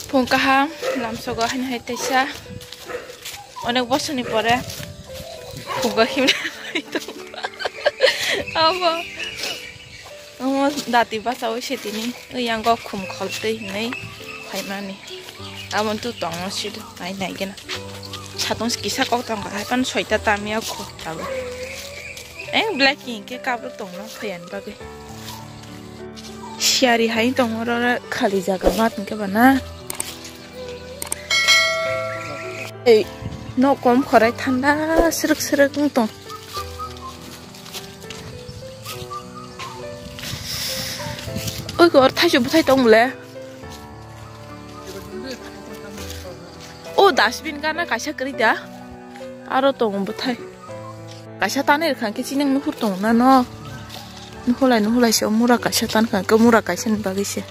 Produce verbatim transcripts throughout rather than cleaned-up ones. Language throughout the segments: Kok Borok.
Phung kaham, lamsogo haino hai teisa. Onek bosorni pore phungo himlai tongo. Abo, omo dati bachaui se tini, oyango khum khol twi hinwi phaimani. Abo tu tongo sidu, nai nai gena. Satung kisa kok tongkha, hai pan soita tamya kho tabuk. Eng black hinkhe kabuk tongna phaiyani bagwi. Siyari hai tongo oro khali jaga mat hinkhe bana. Ei, nok kom khorai thanda srwk srwk wng tong. Oi, kor thaichuk bwthai tong le. O dustbin gana kaisa kwrwi da. Aro tongo bwthai. Kaisa tanwi rwkha khe chini nuhur tongo na no. Nuhulai nuhulai se o mura kaisa tankha khe mura kaisa ni bagwi se.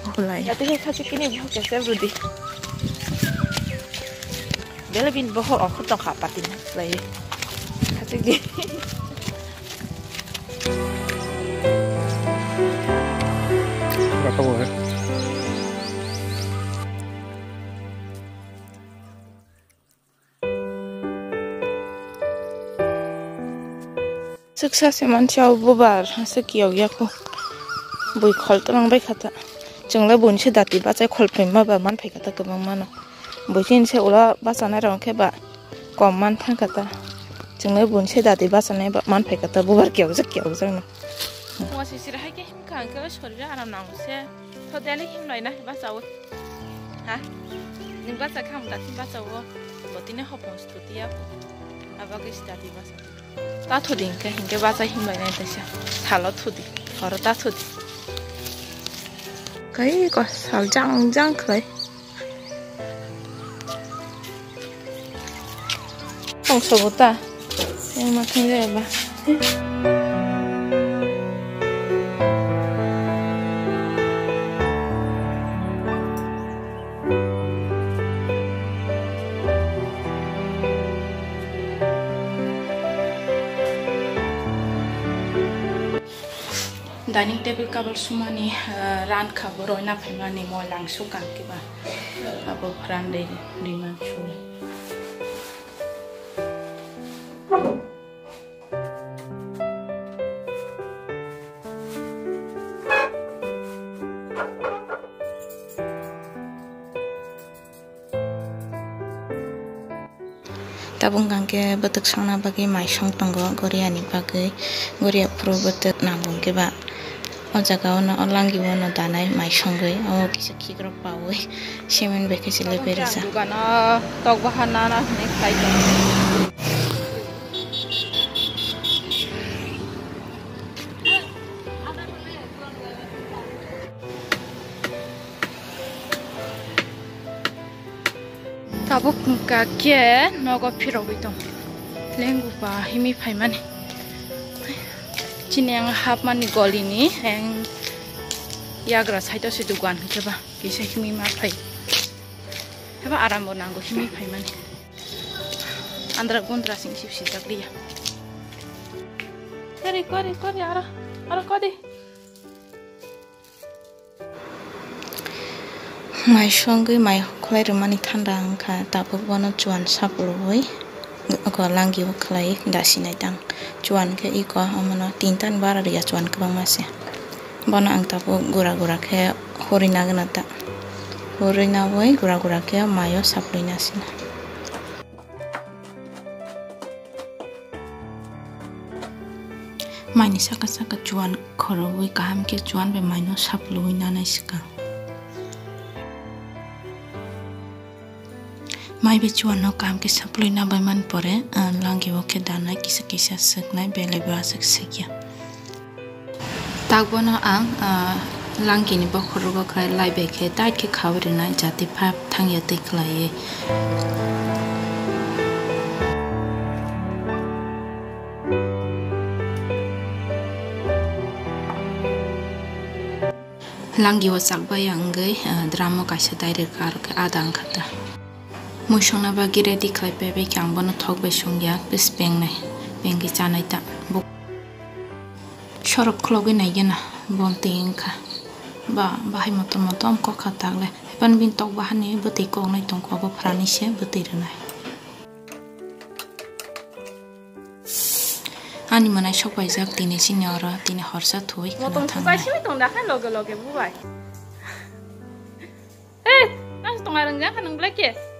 Nuhulai. Yate khe khachi kini bo kese rudi. Bele bin boho okhor tongkha pati na lai. Khachi di. Swksa se mansi o bubar hase kiyok yako. Bui khol twlang bai kha ta. Chwng le buini se dati bachai khol phaima ba man phai kha ta kwbang mano. Bui chini se ulo bachanai rok khe ba kom man thang kha ta. Chwng le buini se dati bachanai ba man phai kha ta bubar kiyok jak kiyok jak no. Mo sisir hai khe himkha ang khe o sorira aram nango se. Tho deli himlai na bachawo. Ha? Ning bacha kham da tin bachawo. Botine hopong stuti ya. Abagwi stuti bacha. Ta thudi hinkhe, hinkhe bacha himlai nai taisa. Thalo thudi. Horo ta thudi. Kai ko sal jang jang khlai. Tongsobo ta. Yang makhang jaya ba. Dining table cover sumani, eh, ran kha bo roina phaimani mo langsuk ang kiba. Abo pran de, de man sule. Tabuk hwnkha khe bwtwk songna bagwi mai song tongo, goriani bagwi. Goria phuru bwtwk nango hwnkhe ba o jaga o no, o langi o no danai mai songwi, o kisa khikrok paui cement bai khe se lepai rijak. Dogano tok bahan nana hinwi khlai tongo. Tabuk hwnkha khe nogo phirogwi tong. Lengu ba himwi phaimani. Chini ang hapmani golini ang yagra side o se dugan hwnkhe ba kisa himwi ma phai. Heba aram bo nango himwi phaimani. Andra gundra sing sip sijak liya. Kari, kari, kari, ara, ara, kari. Mai songwi mai hokhlai rwmani thanda wngkha, tabuk bono chuan saplubui eko langi o khlai dasinai tang. Chuan khe eko omono tinta ni bara riya chuan kwbangma se. Bono ang tabuk gura gura khe hurui nagwna ta. Hurui nabui gura gura khe mai o saplui nasina. Maini saka saka chuan khorogwi kaham khe chuan bai maino saplugwi nanai swkang. Mai bai chuan no kaham khe saplugwi nabai man pore, ah, langi o khe danai kisa kisa swknai, belai bo aswk swkya. Tak bono ang, ah, langini bokhorogo khai lai bai khe tight khe khawi rwnai, jati phap thangya twi khlaiwi. Langi o chakbai wngwi, ah, drum o kaisa direct aro khe ada wngkha ta. Mui songna bagwi ready khlai paibai khe ang bono thok bai songya, bes pengnai, pengwi chanai ta. Bo-, sorok khulogwi naigena, bon twi wngkha. Ba, bahai motom motom kok kha tagle. Hepan bin tok bahani bwtwi koknai tongkho, abo phrani se bwtwi rwnai. Ani mwnai sok paijak tini chini oro, tini horsa thwi khwna Motom thangnai. Supai simi tong da kha loge loge bubai. Eh, nang tong arang jang kha nang belai khe.